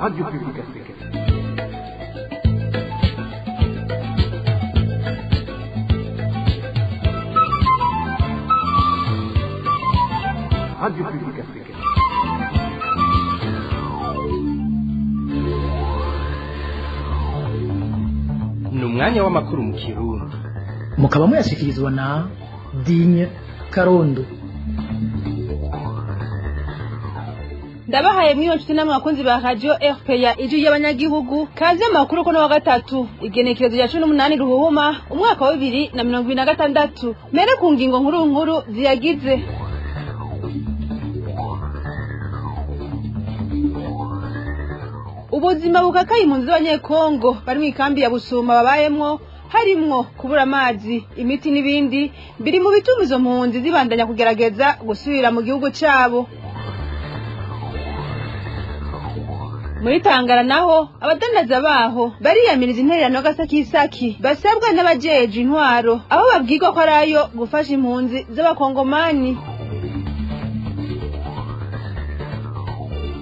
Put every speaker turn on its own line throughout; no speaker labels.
Radio Publique Africaine. Radio Publique Africaine.
Ni umwanya w'amakuru mu Kirundi.
Mukaba muyashyikirizwa na Digne Karondo.
Ndabahaye mwiyo nshuti namwe bakunzi ba Radio RPA, ijwi y'abanyagihugu. Kaze amakuru kuno wa gatatu, igenekerezo rya 18 Ruhuhuma, umwaka wa 2026. Mere ku ngingo nkuru nkuru ziyagize. Ubuzima bukakaye impunzi z'Abanyekongo bari mu ikambi ya Busuma babayemwo, harimwo kubura amazi, imiti n'ibindi biri mu bituma izo mpunzi zibandanya kugerageza gusubira mu gihugu cabo. Muri Tangara naho, abadandaza baho bariyamiriza intererano y'agasakisaki basabwa n'abajeje intwaro, aho babwirwa ko ari ayo gufasha impunzi z'Abakongomani.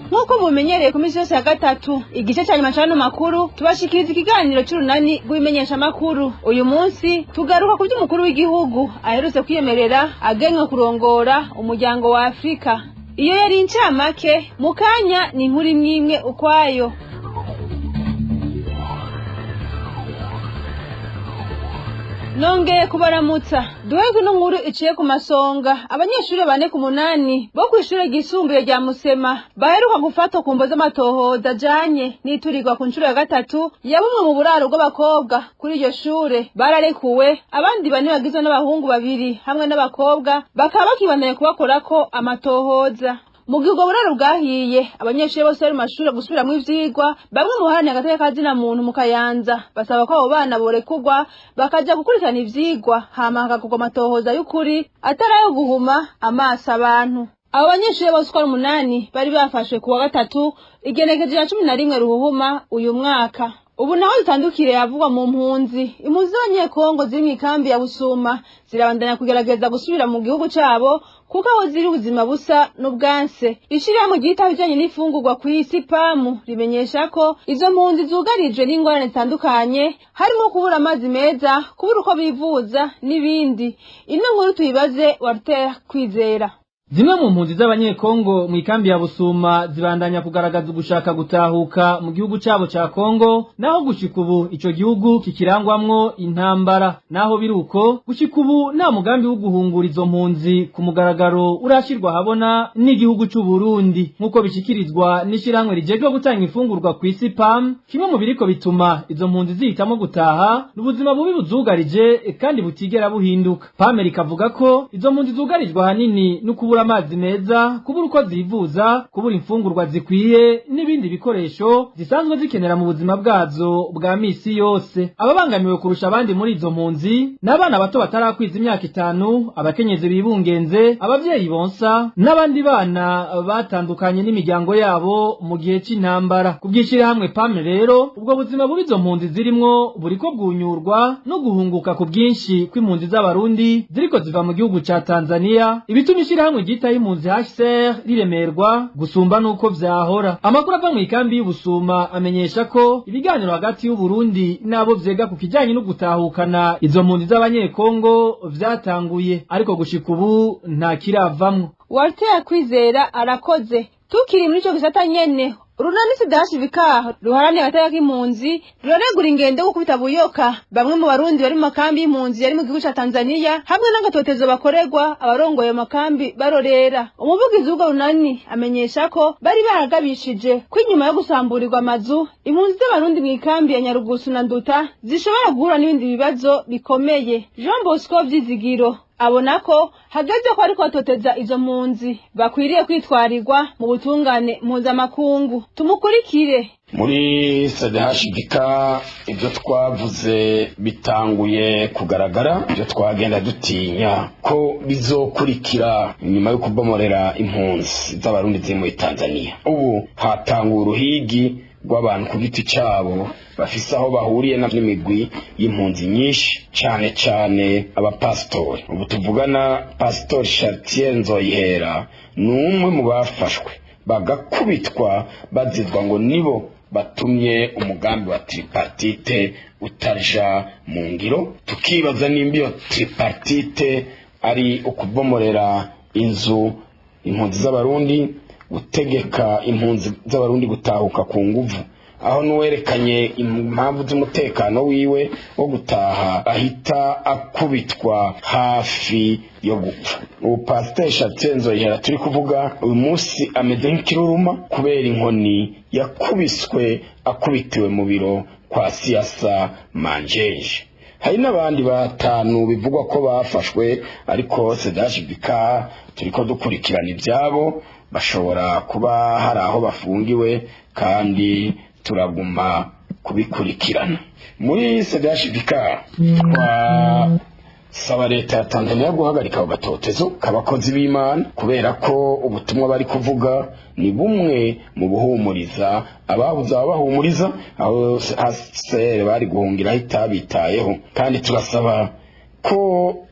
Nk'uko mumenyereye, ku minsi yose ya gatatu, igice ca nyuma c'ano makuru, tubashikiriza ikiganiro c'urunani rw'imenyeshamakuru. Uyu munsi tugaruka ku vy'umukuru w'igihugu aherutse kwiyemerera agenwe kurongora Umuryango wa Afurika. Iyo yari incamake. Mu kanya ni inkuru imwe imwe ukwayo. Nongeye kubaramutsa. Duhe ino nkuru iciye ku masonga. Abanyeshuri 4 ku 8 bo kw'ishure ryisumbuye rya Musema baheruka gufatwa ku mvo z'amatohoza ajanye n'iturirwa ku nshuro ya gatatu ya bumwe mu buraro bw'abakobwa kuri iryo shure bararekuwe. Abandi bane bagizwe n'abahungu babiri hamwe n'abakobwa bakaba bakibandanya kubakorako amatohoza. Mu gihe ubwo buraro bwahiye, abanyeshuri bose bari mu mashure gusubiramwo ivyigwa. Bamwe mu baharanira agateka ka zina muntu mu Kayanza basaba ko abo bana borekurwa bakaja gukurikirana ivyigwa, hama hagakorwa amatohoza y'ukuri, atari ayo guhuma amaso abantu. Abo banyeshuri bose uko ari umunani bari bafashwe kuwa gatatu, igenekerezo rya 11 Ruhuhuma uyu mwaka. Ubu naho dutandukire yavugwa mu mpunzi. Impunzi z'Abanyekongo ziri mu ikambi ya Busuma zirabandanya kugerageza gusubira mu gihugu cabo, kuko aho ziri ubuzima busa n'ubwanse. Ishirahamwe ryitaho ibijanye n'ifungurwa kw'isi, PAM, rimenyesha ko izo mpunzi zugarijwe n'ingorane zitandukanye, harimo kubura amazi meza, kubura uko bivuza n'ibindi. Ino nkuru tuyibaze Walter Kwizera.
Zimwe mu mpunzi z'Abanyekongo mu ikambi ya Busuma zibandanya kugaragaza ugushaka gutahuka mu gihugu cabo ca Kongo, naho gushika ubu ico gihugu kikirangwamwo intambara. Naho biruko, gushika ubu nta mugambi wo guhungura izo mpunzi ku mugaragaro urashirwa habona n'igihugu c'u Burundi. Nk'uko bishikirizwa n'ishirahamwe rijejwe gutanga imfungurwa kw'isi, PAM, kimwe mu biriko bituma izo mpunzi zihitamwo gutaha n'ubuzima bubi buzugarije kandi butigera buhinduka. PAM rikavuga ko izo mpunzi zugarijwe ahanini no kubura amazi meza, kubura uko zivuza, kubura imfungurwa zikwiye n'ibindi bikoresho zisanzwe zikenera mu buzima bwazo bwa misi yose. Ababangamiwe kurusha abandi muri izo mpunzi ni abana bato batarakwiza imyaka 5, abakenyezi bibungenze, abavyeyi bonsa n'abandi bana batandukanye n'imiryango yabo mu gihe c'intambara. Ku bw'ishirahamwe PAM rero, ubwo buzima bubi izo mpunzi zirimwo buriko bwunyurwa no guhunguka ku bwinshi kw'impunzi z'Abarundi ziriko ziva mu gihugu ca Tanzania, ibituma ishirahamwe ryitaho impunzi HCR riremerwa gusumba nuko vyahora. Amakuru ava mu ikambi y'Ubusuma amenyesha ko ibiganiro hagati y'Uburundi n'abo vyega ku kijanye no gutahukana izo mpunzi z'Abanyekongo vyatanguye, ariko gushika ubu nta kiravamwo.
Walter Kwizera arakoze. Tukiri muri ico gisata nyene, urunani Sidashi Vika ruharanira agateka k'impunzi ruraregura ingendo yo gukubita buyoka bamwe mu Barundi bari mu makambi y'impunzi yari mu gihugu ca Tanzania, hamwe n'agatotezo bakorerwa abarongoye makambi barorera. Umuvugizi w'urwo runani amenyesha ko bari baragabishije ko inyuma yo gusamburirwa amazu, impunzi z'Abarundi mu ikambi ya Nyarugusu na Nduta zishobora guhura n'ibindi bibazo bikomeye. Jean Bosco Vyizigiro abona ko hageze ko ariko batoteza izo mpunzi bakwiriye kwitwarirwa mu butungane mpuzamakungu. Tumukurikire.
Muri CDHBK, ibyo twavuze bitanguye kugaragara. Ibyo twagenda dutinya ko bizokurikira nyuma yo kubomorera impunzi z'Abarundi ziri muri Tanzania, ubu hatanguwe uruhigi rw'abantu ku giti cyabo bafise aho bahuriye n'imigwi y'impunzi nyinshi, cane cane abapasitori. Ubu tuvugana, Pasitori Chartier Nzoyihera ni umwe mu bafashwe. Bagakubitwa bazizwa ngo nibo batumye umugambi wa tripartite utaja mu ngiro. Tukibaza nimba iyo tripartite ari ukubomorera inzu impunzi z'Abarundi, gutegeka impunzi z'Abarundi gutahuka ku nguvu, aho n'uwerekanye impamvu z'umutekano wiwe wo gutaha ahita akubitwa hafi yo gupfa. Ubu Pasiteri Shatien Nzoyihera turi kuvuga uyu munsi ameze nk'ikiruruma kubera inkoni yakubiswe akubitiwe mu biro kwa Siyasa Manjeje. Hari n'abandi batanu bivugwa ko bafashwe, ariko CDHBK turiko dukurikirana ibyabo, bashobora kuba hari aho bafungiwe kandi turaguma kubikurikirana. Muri CDHBK twasaba leta ya Tanzania guhagarika ako gatotezo k'abakozi b'Imana, kubera ko ubutumwa bari kuvuga ni bumwe mu buhumuriza ababuze ababahumuriza, aho HCR bari guhungira itabitayeho. Kandi turasaba ko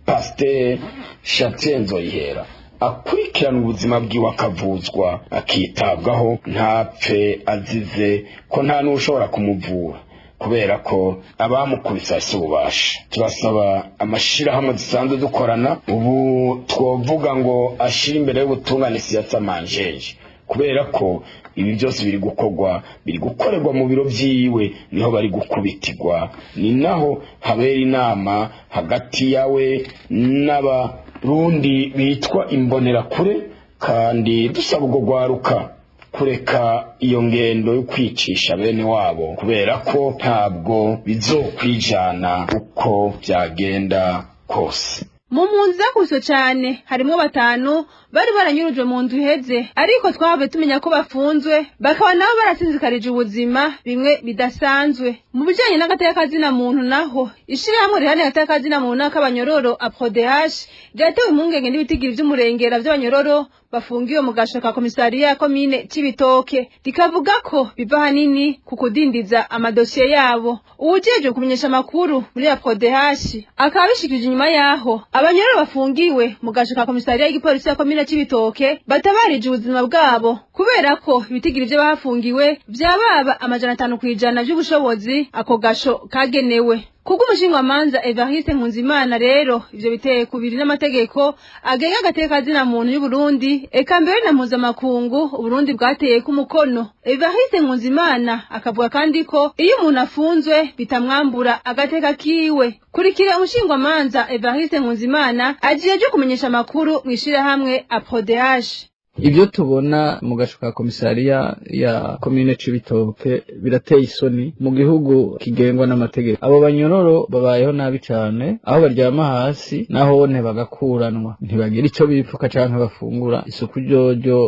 Pasiteri Shatien Nzoyihera akurikirana ubuzima bwiwe, akavuzwa, akitabwaho, ntapfe azize ko nta n'ushobora kumuvura kubera ko abamukubise hasi ububasha. Turasaba amashirahamwe dusanzwe dukorana ubu twovuga ngo ashire imbere y'ubutungane Siyasa Manjeje, kubera ko ibi byose biri gukorwa, biri gukorerwa mu biro vyiwe, niho bari gukubitirwa, ni naho habera inama hagati yawe n'Abarundi bitwa imbonerakure. Kandi dusaba ubwo rwaruka kureka iyo ngendo yo kwicisha bene wabo, kubera ko ntabwo bizokwijana uko byagenda kose.
Mu mpunzi zakubiswe cane harimwo batanu bari baranyurujwe mu nzu iheze, ariko twahavuye tumenya ko bafunzwe, bakaba nabo barasinzikarije ubuzima bimwe bidasanzwe. Mu bijanye n'agateka kazina muntu naho, ishirahamwe riharanira agateka kazina muntu n'ak'abanyororo APRODH ryatewe impungenge n'ibitigiri vy'umurengera vy'abanyororo bafungiwe mu gasho ka komisariya ya komine Cibitoke, rikavuga ko biva hanini ku kudindiza amadosiye yabo. Uwujejwe kumenyesha amakuru muri APRODH akaba abishikirije inyuma yaho abanyororo bafungiwe mu gasho ka komisariya y'igipolisi ya komine Cibitoke batabarije ubuzima bwabo, kubera ko ibitigiri vy'abahafungiwe vyababa 500% vy'ubushobozi ako gasho kagenewe. Kubwo umushingamanza Evariste Nkunzimana rero, ivyo biteye kubiri n'amategeko agenga agateka kazina muntu y'u Burundi, eka mbere na mpuzamakungu Uburundi bwateye ku mukono. Evariste Nkunzimana akavuga kandi ko iyo umuntu afunzwe bitamwambura agateka kiwe. Kurikira umushingamanza Evariste Nkunzimana agiye kumenyesha amakuru mw'ishirahamwe APRODH.
Ibyo tubona mu gasho ka komisariya ya komine Cibitoke birateye isoni mu gihugu kigengwa n'amategeko. Abo banyororo babayeho nabi cane, aho baryama hasi naho bagakuranwa, ntibagira ico bipfuka canke bafungura, isuku ryoryo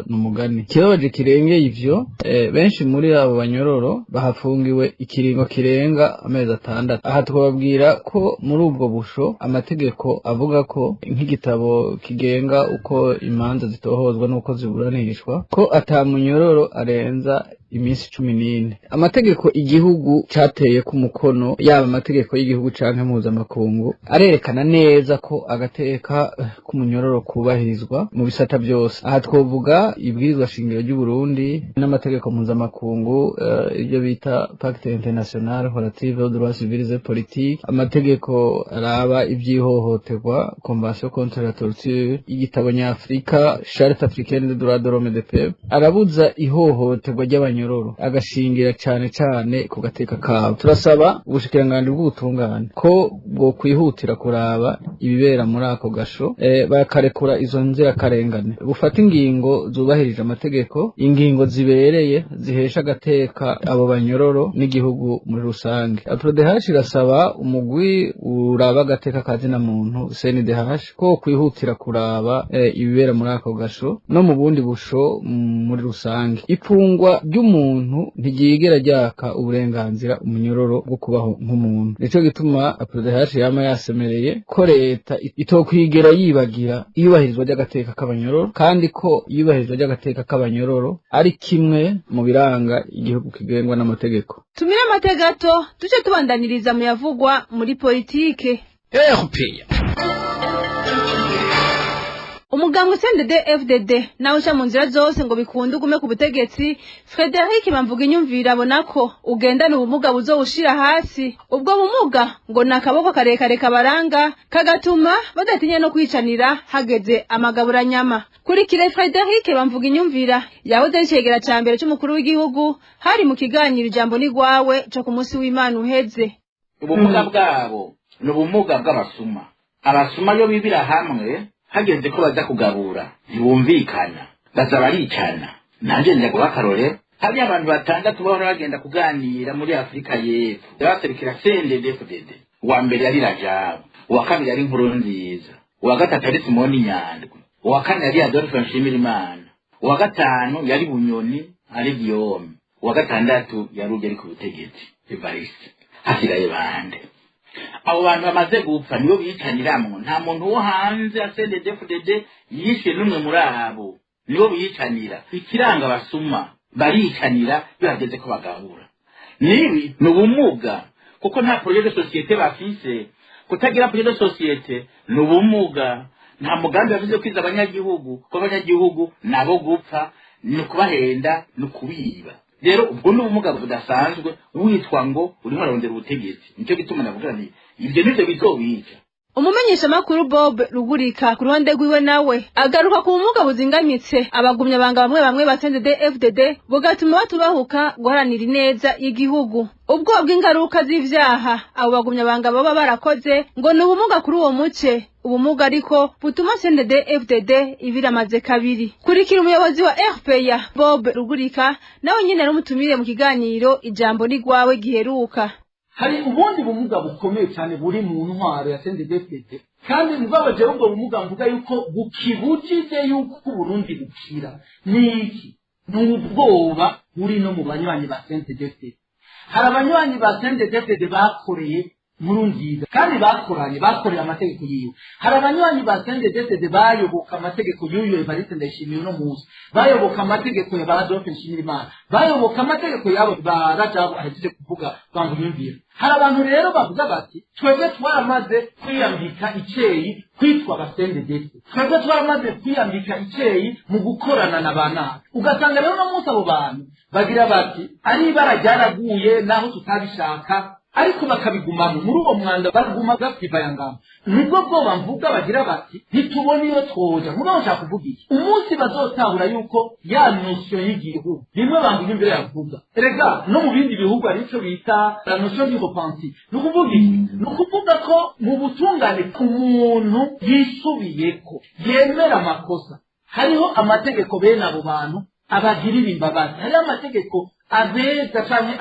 n'umugani. Ikibabaje kirengeye ivyo, benshi muri abo banyororo bahafungiwe ikiringo kirenga amezi 6. Aha twababwira ko muri ubwo busho amategeko avuga ko nk'igitabo kigenga uko imanza zitohozwa nuko ziburanishwa, ko atamunyororo arenza iminsi 14. Amategeko igihugu cateye ku mukono, yaba amategeko y'igihugu canke mpuzamakungu, arerekana neza ko agateka k'umunyororo kubahirizwa mu bisata byose. Aha twovuga ibwirizwa shingiro ry'u Burundi n'amategeko mpuzamakungu, ibyo bita Pacte international relative aux droits civils et politiques, amategeko araba ivy'ihohoterwa, Convention contre la torture, igitabo nyafrika Charte africaine des droits de l'homme et des peuples, arabuza ihohoterwa ry'abanyororo, agashingira cane cane ku gateka kabo. Turasaba ubushikiranganji bw'ubutungane ko bwo kwihutira kuraba ibibera muri ako gasho, bakarekura izo nzirakarengane, bufata ingingo zubahirije amategeko, ingingo zibereye zihesha agateka abo banyororo n'igihugu muri rusange. APRODH irasaba umugwi uraba agateka kazina muntu CNDH ko kwihutira kuraba ibibera muri ako gasho no mu bundi busho muri rusange. Ipfungwa ry'umuntu ntiryigera ryaka uburenganzira umunyororo bwo kubaho nk'umuntu. Nico gituma APRODH yama yasemereye ko leta itokwigera yibagira iyubahirizwa ry'agateka k'abanyororo, kandi ko iyubahirizwa ry'agateka k'abanyororo ari kimwe mu biranga igihugu kigengwa n'amategeko.
Tumire amategato tuce tubandaniriza mu yavugwa muri politike.
RPA.
Umugambwe CNDD FDD nawe uca mu nzira zose ngo bikunde ugume ku butegetsi. Frederic Bamvuga inyumvira abona ko ugendana ubumuga buzowushira hasi. Ubwo bumuga ngo ni akaboko karekare kabaranga, kagatuma badatinya no kwicanira hageze amagaburanyama. Kurikire Frederic Bamvuga inyumvira, yahoze ari icegera ca mbere c'umukuru w'igihugu, hari mu kiganiro Ijambo ni Rwawe co ku munsi w'Imana uheze.
Ubumuga bwabo ni ubumuga bw'abasuma. Abasuma iyo bibira hamwe, hageze ko baza kugabura, ntibumvikana, baza baricana. Nanjye njya guha akarore. Hariyo abantu batandatu bahora bagenda kuganira muri Afurika y'Epfo, baserukira CNDD-FDD. Uwa mbere yari Rajabu, uwa kabiri yari Nkurunziza, uwa gatatu yari Simoni Nyandwi, uwa kane yari Adolphe Nshimirimana, uwa gatanu yari Bunyoni ari Guillaume, uwa gatandatu yari ujya ari ku butegetsi, Evariste. Hasigaye bande? Abo bantu bamaze gupfa nibo biyicaniramwo. Nta muntu wo hanze ya CNDD-FDD yishe n'umwe muri abo. Nibo biyicanira. Ikiranga abasuma, baricanira iyo hageze ko bagahura. Nibi ni ubumuga, kuko nta projet de société bafise. Kutagira projet de société ni ubumuga. Nta mugambi bafise kwiza abanyagihugu, kuko abanyagihugu nabo gupfa ni ukubahenda, ni ukubiba. Rero ubwo ni ubumuga budasanzwe witwa ngo urimo ararondera ubutegetsi. Nicyo gituma navuga nti ibyo nivyo bizobica.
Umumenyeshamakuru Bob Rugurika ku ruhande rwiwe nawe agaruka ku bumuga buzingamitse abagumya banga bamwe bamwe ba CNDD FDD, bugatuma batubahuka guharanira ineza y'igihugu. Ubwoba bw'ingaruka z'ivyaha abo bagumya banga baba barakoze ngo ni ubumuga kuri uwo muce, ubumuga ariko butuma CNDD FDD ibiramaze kabiri. Kurikira umuyobozi wa RPA Bob Rugurika, nawe nyene n'umutumire mu kiganiro Ijambo ni Rwawe giheruka.
Hari ubundi bumuga bukomeye cyane buri mu ntwaro ya CNDD-FDD, kandi mugabo jewe ubwo bumuga mvuga yuko bukibujije yuko Uburundi bukira. Ni iki? Ni ubwoba buri no mu banywanyi ba CNDD-FDD. Hari abanywanyi ba CNDD-FDD bakoreye Nkurunziza kandi bakoranye, bakoreye amategeko yiwe. Hari abanywanyi ba CNDD-FDD bayoboka amategeko y'uyu Evariste Ndayishimiye uno munsi, bayoboka amategeko ya ba Adolphe Nshimirimana, bayoboka amategeko yabo ba Rajabu ahejeje kuvuga Bamvuginyumvira. Hari abantu rero bavuga bati: "Twebwe twaramaze kwiyambika iceyi kwitwa ba CNDD-FDD, twebwe twaramaze kwiyambika iceyi mu gukorana na ba nabi." Ugasanga rero uno munsi abo bantu bagira bati: "Ari ibara ryaraguye naho tutabishaka," ariko bakabigumamo muri uwo mwanda, baguma bapfivayangamo. Nibwo bwoba mvuga, bagira bati: "Ntitubona iyo twoja." Mugabo nshaka kuvuga iki? Umunsi bazotahura yuko ya notion y'igihugu rimwe bamvuga imbere yavuga, erega no mu bindi bihugu hari ico bita la notion du repenti. Ni ukuvuga iki? Ni ukuvuga ko mu butungane umuntu yisubiyeko, yemera amakosa, hariho amategeko bene abo bantu abagirira imbabazi, hariho amategeko abeza canke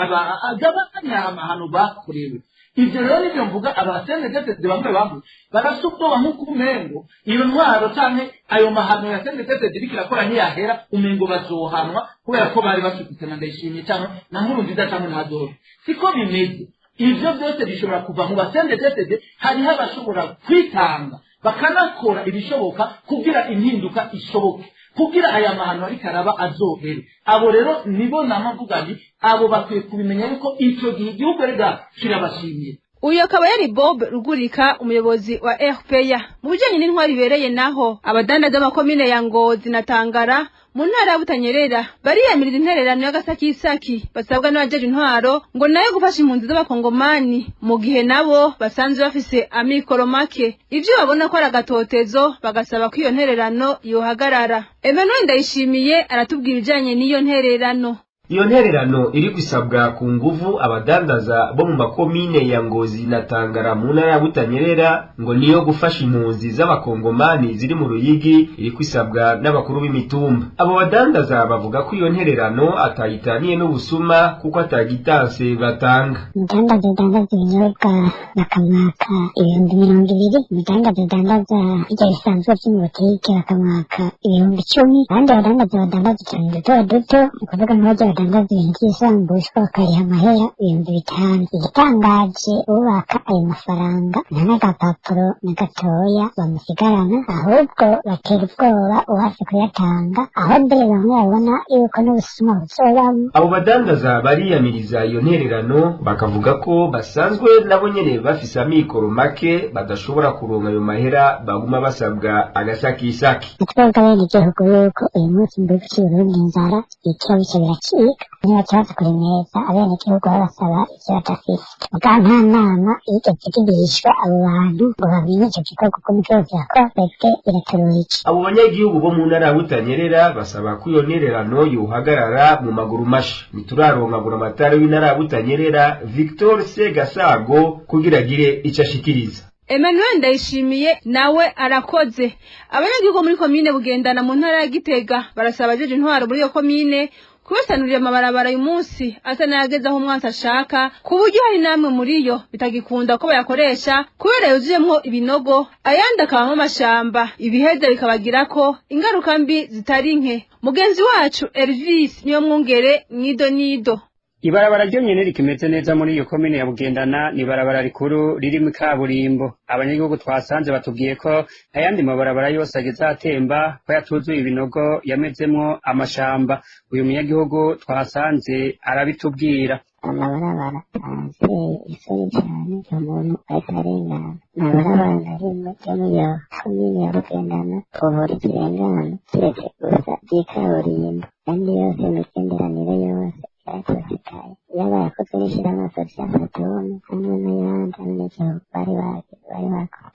agabanya amahano bakorewe. Ivyo rero nivyo mvuga, aba CNDD-FDD bamwe bamwe barafise ubwoba nk'uko umengo iyo ntwaro canke ayo mahano ya CNDD-FDD iriko irakora ntiyahera, umengo bazohanwa kubera ko bari bacuditse na Ndayishimiye canke na Nkurunziza canke na Adolphe. Siko bimeze. Ivyo byose bishobora kuva mu ba CNDD-FDD. Hariho abashobora kwitanga, bakanakora ibishoboka kugira impinduka ishoboke, kugira aya mahano ariko araba azohere. Abo rero nibo nama mvuga nti abo bakwiye kubimenya yuko ico gihe igihugu erega kirabashimiye.
Uyu akaba yari Bob Rugurika, umuyobozi wa RPA. Mu bijanye n'intwaro ibereye naho, abadandaza b'amakomine ya Ngozi na Tangara mu ntara ya Butanyerera bariyamiriza intererano y'agasakisaki basabwa n'abajeje intwaro, ngo nayo gufasha impunzi z'abakongomani, mu gihe nabo basanzwe bafise amikoro make. Ivyo babona ko ari agatotezo, bagasaba ko iyo ntererano yohagarara. Emmanuel Ndayishimiye aratubwira ibijanye n'iyo ntererano.
Iyo ntererano iri gusabwa ku nguvu abadandaza bo mu makomine ya Ngozi na Tangara mu ntara ya Butanyerera, ngo niyo gufasha impunzi z'abakongomani ziri mu Ruyigi, iri kwisabwa n'abakuru b'imitumba. Abo badandaza bavuga ko iyo ntererano atayitaniye n'ubusuma, kuko atagitanse batanga.
Umudandaza udandaza ibinyobwa bakamwaka 20,000, umudandaza udandaza ibyo bisanzwe byo mu butike bakamwaka 10,000, abandi badandaza badandaza utuntu duto duto, ni ukuvuga nk'abajya badandaza badandaza ibintu by'isambushwa bakariha amahera 5000. Igitangaje, ubaka ayo mafaranga nta n'agapapuro na gatoya bamusigarana, ahubwo batera ubwoba uwase kuyatanga, aho mbere bamwe babona yuko n'ubusuma buzobamwo.
Abo badandaza bariyamiriza iyo ntererano, bakavuga ko basanzwe nabo nyene bafise amikoro make, badashobora kuronka ayo mahera baguma basabwa agasakisaki.
Twebwe abenegihugu yuko uyu munsi mu gihugu c'Uburundi inzara ibiciro bice biracika, nibaca baza kuremeza abenegihugu babasaba ivyo badafise. Mugabo nta nama yigeze igirishwa abo bantu ngo bamenye ico gikorwa ukuntu kiriko kirakora, twebwe biraturuhije.
Abo banyagihugu bo mu ntara ya Butanyerera basaba ko iyo ntererano yohagarara mu maguru masha. Ntituraronka buramatari w'intara ya Butanyerera Victor Segasago kugira agire ico ashikiriza.
Emmanuel Ndayishimiye nawe arakoze. Abanyagihugu muri komine Bugendana mu ntara ya Gitega barasaba abajeje intwaro muri iyo komine kubasanurira amabarabara uyu munsi asa n'ayageze aho umwansi ashaka, ku buryo hari namwe muri yo bitagikunda ko bayakoresha kubera yuzuyemwo ibinogo, ayandi akabamwo amashamba, ibiheza bikabagirako ingaruka mbi zitari nke. Mugenzi wacu Elvis niyo mwungere mwido nido.
Ibarabara ryonyene rikimeze neza muri iyo komine ya Bugendana ni ibarabara rikuru ririmwo ikaburimbo. Abanyagihugu twasanze batubwiye ko ayandi mabarabara yose ageze ahatemba, ko yatuzuye ibinogo yamezemwo amashamba. Uyu munyagihugu twasanze arabitubwira.
Amabarabara arateye isoni cane umuntu ariko ararengana. Nta barabara na rimwe ryo muri iyo komine ya Bugendana ubu rikirengana kiretse gusa ry'ikaburimbo, ayandi yose imigenderanire yose yaratosekaye. Yaba yakozwe n'ishirahamwe Association Fatome hamwe n'ayandi abanyagihugu bari bakoze.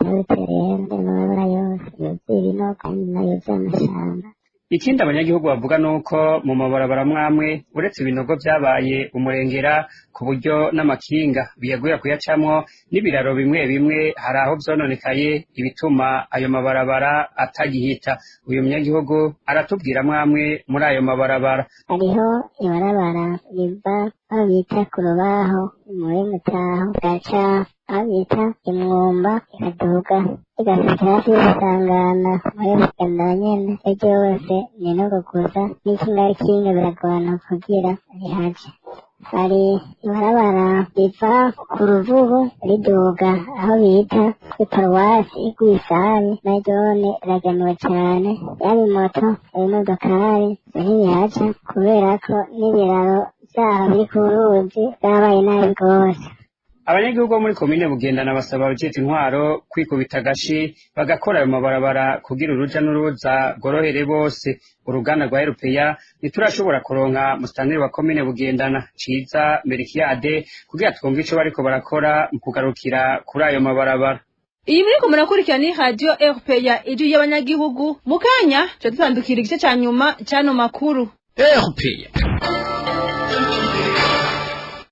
Uretse rero amabarabara yose yuzuye ibinogo ayandi nayo yuzuye amashamba.
Ikindi abanyagihugu bavuga nuko mu mabarabara mwamwe uretse ibinogo vyabaye umurengera, ku buryo n'amakinga biyagoye kuyacamwo, n'ibiraro bimwe bimwe hari aho vyononekaye, ibituma ayo mabarabara atagihita. Uyu munyagihugu aratubwira mwamwe muri ayo mabarabara.
Hariho ibarabara riva aho bita ku rubaho muri Mutaho, rigaca aho bita Imwumba, rikaduga rigashika hafi y'Isangano muri Bugendana nyene. Ivyo ryose ni inogo gusa, n'ikinga rikinga biragorana kugira rihaje. Hari ibarabara riva ku Ruvubu riduga aho bita kuri paruwasi Rwisani, naryone riragenewe cane, yaba imoto imodokari ntibihaca kubera ko n'ibiraro vyaho biri ku ruzi vyabaye nabi rwose.
Abanyagihugu bo muri komine Bugendana basaba abajejwe intwaro kwikubita agashi bagakora ayo mabarabara kugira uruja n'uruza rworohere bose. Uruganda rwa RPA ntiturashobora kuronka musitanteri wa komine Bugendana Ciza Melchiade kugira twumve ico bariko barakora mu kugarukira kuri ayo mabarabara.
Iyi muriko murakurikira ni radio RPA ijwi y'abanyagihugu. Mu kanya tuca dutandukira igice ca nyuma c'ano makuru.
RPA.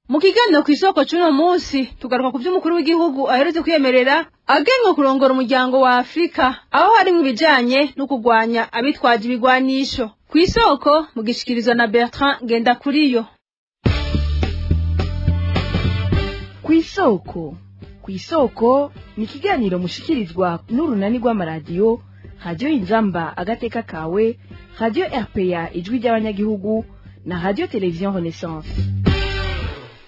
Mu kiganiro kw'isoko c'uno munsi tugaruka ku vy'umukuru w'igihugu aherutse kwiyemerera agenwe kurongora umuryango wa Afrika, aho harimwo ibijanye no kurwanya abitwaje ibigwanisho. Kw'isoko mugishikirizwa na Bertrand Ngendakuriyo.
Kw'isoko, kw'isoko ni ikiganiro mushikirizwa n'urunani rw'amaradiyo Radio Inzamba agateka kawe, Radio RPA ijwi ry'abanyagihugu na Radio Television Renaissance.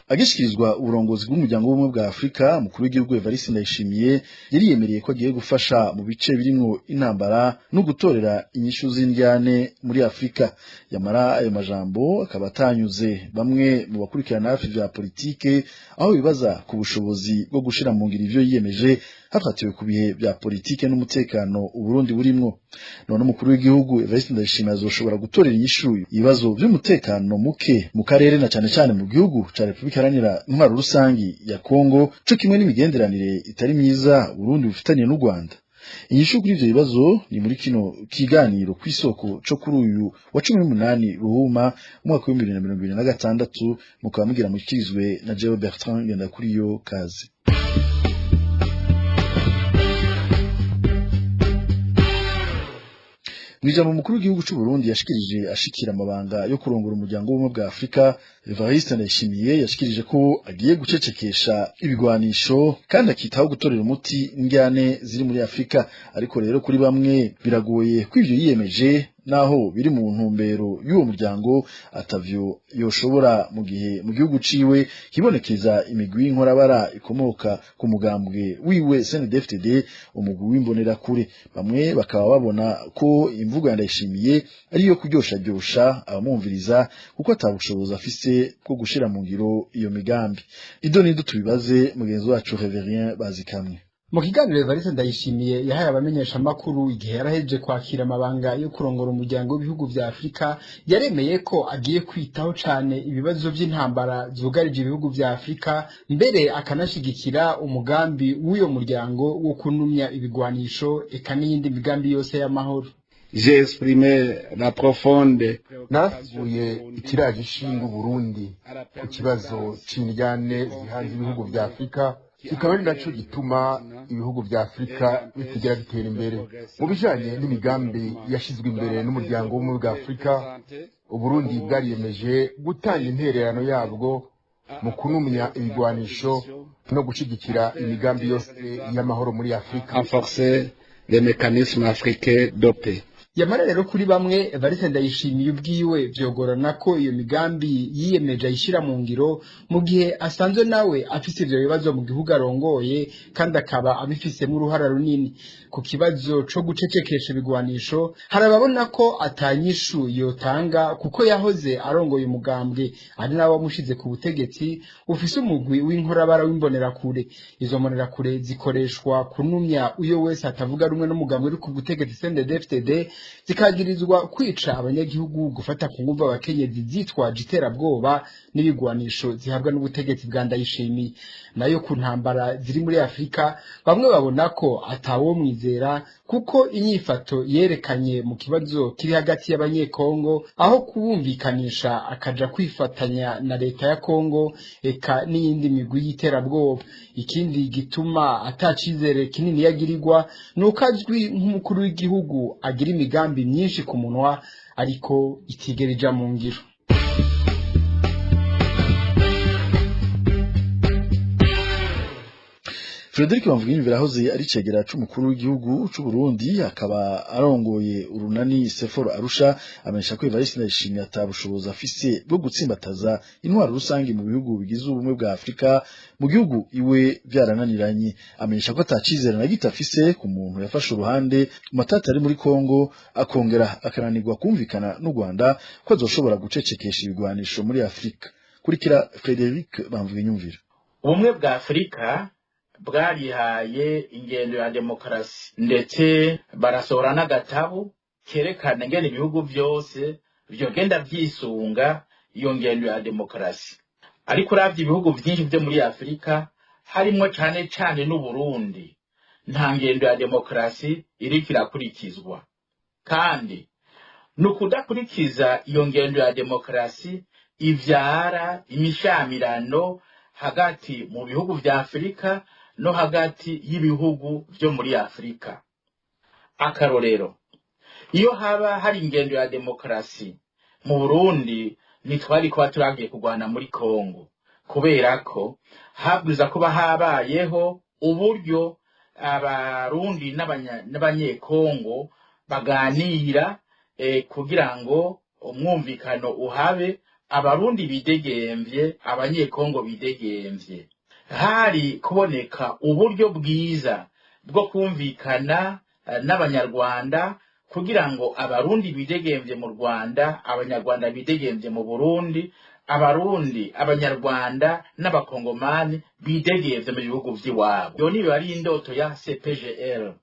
Agishikirizwa uburongozi bw'umuryango w'ubumwe bwa Afrika, mukuru w'igihugu Evariste Ndayishimiye yariyemereye ko agiye gufasha mu bice birimwo intambara no gutorera inyishu z'indyane muri Afrika. Yamara ayo majambo akaba atanyuze bamwe mu bakurikirana hafi vya politike, aho bibaza ku bushobozi bwo gushira mu ngiro ivyo yiyemeje hafatiwe ku bihe vya politike n'umutekano Uburundi burimwo. None umukuru w'igihugu Evariste Ndayishimiye azoshobora gutorera inyishu ibibazo vy'umutekano muke mu karere na cane cane mu gihugu ca Republika Iharanira Intwaro Rusangi ya Kongo, co kimwe n'imigenderanire itari myiza Burundi bufitaniye n'u Rwanda? Inyishu kuri ivyo bibazo ni muri kino kiganiro kw'isoko co kuri uyu wa 18 Ruhuma umwaka wa 2026, mukaba mugira mushikirizwe na Jean Bertrand Ngendakuriyo. Kaze. Mw'ijambo mukuru w'igihugu c'u Burundi yashikirije ashikira amabanga yo kurongora umuryango w'ubumwe bwa Afrika, Evariste Ndayishimiye yashikirije ko agiye gucecekesha ibigwanisho kandi akitaho gutorera umuti indyane ziri muri Afrika. Ariko rero kuri bamwe biragoye ko ivyo yiyemeje naho biri mu ntumbero y'uwo muryango atavyo yoshobora mu gihe mu gihugu ciwe hibonekeza imigwi y'inkorabara ikomoka ku mugambwe wiwe CNDD-FDD, umugwi w'imbonerakure. Bamwe bakaba babona ko imvugo ya Ndayishimiye ari iyo kuryosharyosha abamwumviriza, kuko atabushobozi afise bwo gushira mu ngiro iyo migambi. Ido nido tubibaze mugenzi wacu Reverien Bazikamwe.
Mu kiganiro Evariste Ndayishimiye yahaye abamenyeshamakuru igihe yarahejeje kwakira amabanga yo kurongora umuryango w'ibihugu vya Afurika, yaremeye ko agiye kwitaho cane ibibazo vy'intambara zugarije ibihugu vya Afurika, mbere akanashigikira umugambi w'uyo muryango wo kunumya ibigwanisho eka n'iyindi migambi yose y'amahoro.
J'ai exprimé la profonde
Narasiguye ikiraje ishinga Uburundi ku kibazo c'indyane zihanze ibihugu vya Afurika, kikaba ari naco gituma ibihugu vya Afurika bitigera bitera imbere. Mu bijanye n'imigambi yashizwe imbere n'umuryango w'ubumwe bwa Afurika, Uburundi bwariyemeje gutanga intererano yabwo mu kunumya ibigwanisho no gushigikira imigambi yose y'amahoro muri Afurika.
Renforcer les mécanismes africains de paix.
Yamara rero kuri bamwe, Evariste Ndayishimiye ubwiwe vyogorana ko iyo migambi yiyemeje ayishira mu ngiro mu gihe asanzwe nawe afise ivyo bibazo mu gihugu arongoye, kandi akaba abifisemo uruhara runini. Ku kibazo co gucecekesha ibigwanisho, hari ababona ko atanyishu yotanga kuko yahoze arongoye umugambwe ari nawe wamushize ku butegetsi ufise umugwi w'inkorabara w'imbonerakure. Izo mbonerakure zikoreshwa kunumya uyo wese atavuga rumwe n'umugambwe uri ku butegetsi CNDD-FDD, zikagirizwa kwica abanyagihugu, gufata ku nguvu abakenyezi zitwaje iterabwoba n'ibigwanisho zihabwa n'ubutegetsi bwa Ndayishimiye. Nayo ku ntambara ziri muri Afurika, bamwe babona ko atawomwizera kuko inyifato yerekanye mu kibazo kiri hagati y'abanyekongo, aho kubumvikanisha akaja kwifatanya na leta ya Kongo eka n'iyindi migwi y'iterabwoba. Ikindi gituma atacizere kinini yagirirwa nuko azwi nk'umukuru w'igihugu agira imigambi myinshi ku munwa ariko itigera ija mu ngiro.
Frederic Bamvuginyumvira ahoze ari cegera c'umukuru w'igihugu c'u Burundi, akaba arongoye urunani Seforo Arusha, amenyesha ko Evariste Ndayishimiye atabushobozi afise bwo gutsimbataza intwaro rusange mu bihugu bigize ubumwe bwa Afurika, mu gihugu iwe vyarananiranye. Amenyesha ko atacizere na gito afise ku muntu yafashe uruhande mu matati ari muri Kongo, akongera akananirwa kumvikana n'u Rwanda ko azoshobora gucecekesha ibigwanisho muri Afurika. Kurikira Frederic Bamvuginyumvira.
Ubumwe bwa Afurika bwarihaye ingendo ya demokarasi, ndetse barasohora n'agatabu kerekana ingene ibihugu vyose vyogenda vyisunga iyo ngendo ya demokarasi. Ariko uravye ibihugu vyinshi vyo muri Afurika, harimwo cane cane n'Uburundi, nta ngendo ya demokarasi iriko irakurikizwa. Kandi ni ukudakurikiza iyo ngendo ya demokarasi ivyara imishamirano hagati mu bihugu vya Afurika no hagati y'ibihugu vyo muri Afurika. Akarorero, iyo haba hari ingendo ya demokarasi mu Burundi, ntitwari kuba turagiye kurwana muri Kongo, kubera ko habwiza kuba habayeho uburyo Abarundi n'Abanyekongo baganira kugira ngo umwumvikano uhabe, Abarundi bidegemvye, Abanyekongo bidegemvye. Hari kuboneka uburyo bwiza bwo kumvikana n'Abanyarwanda kugira ngo Abarundi bidegemvye mu Rwanda, Abanyarwanda bidegemvye mu Burundi, Abarundi, Abanyarwanda n'Abakongomani bidegemvye mu bihugu vy'iwabo. Iyo niyo ari indoto ya CPGL.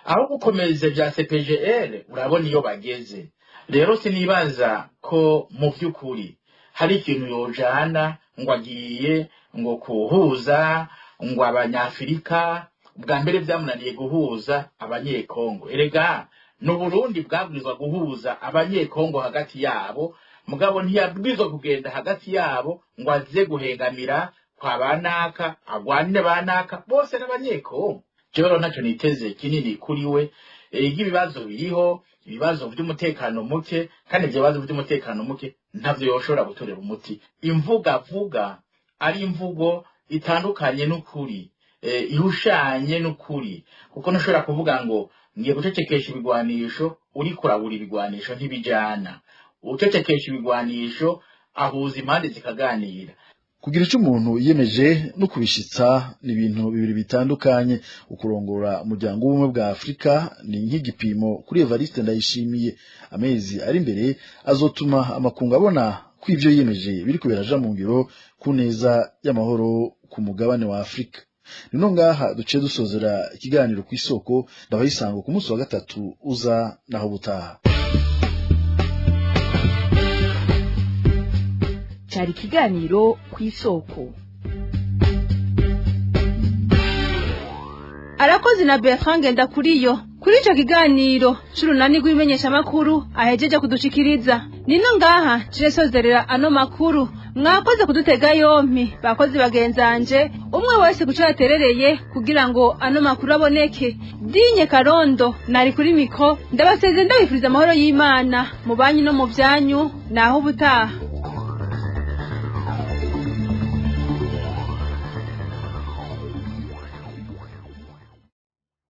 Aho gukomeza vya CPGL, urabona iyo bageze. Rero sinibaza ko mu vy'ukuri hari ikintu yojana ngo agiye ngo kuhuza ngo Abanyafurika. Bwa mbere vyamunaniye guhuza Abanyekongo. Erega n'Uburundi bwabwirizwa guhuza Abanyekongo hagati yabo, mugabo ntiyabwirizwa kugenda hagati yabo ngo aze guhengamira kwa banaka, agwanire banaka bose n'Abanyekongo. Jewe rero ntaco niteze kinini kuri we. Ibibazo biriho, ibibazo vy'umutekano muke, kandi ivyo bibazo vy'umutekano muke ntavyo yoshobora gutorera umuti. Imvuga avuga ari imvugo itandukanye n'ukuri. Ihushanye n'ukuri, kuko ntushobora kuvuga ngo ngiye gucecekesha ibigwanisho uriko urabura ibigwanisho, ntibijana. Ucecekesha ibigwanisho ahuza impande zikaganira.
Kugira ico umuntu yiyemeje no kubishitsa ni ibintu bibiri bitandukanye. Ukurongora umuryango w'ubumwe bwa Afurika ni nk'igipimo kuri Evariste Ndayishimiye. Amezi ari imbere azotuma amakungu abona ko ivyo yiyemeje biriko biraja mu ngiro ku neza y'amahoro ku mugabane wa Afurika. Nino ngaha duciye dusozera ikiganiro ku isoko. Ndabayisango ku munsi wa gatatu uza, naho butaha.
Cyari ikiganiro ku isoko.
Arakoze na Bertrand Ngendakuriyo kuri ico kiganiro c'urunani rw'imenyeshamakuru ahejeje kudushikiriza. Nino ngaha ciresozerera ano makuru. Mwakoze kudutega yompi, bakozi bagenzanje, umwe wese kuco yaterereye kugira ngo ano makuru aboneke. Dinye Karondo nari kuri micro, ndabaseze, ndabifuriza amahoro y'Imana mu banyu no mu vyanyu. Naho ubutaha.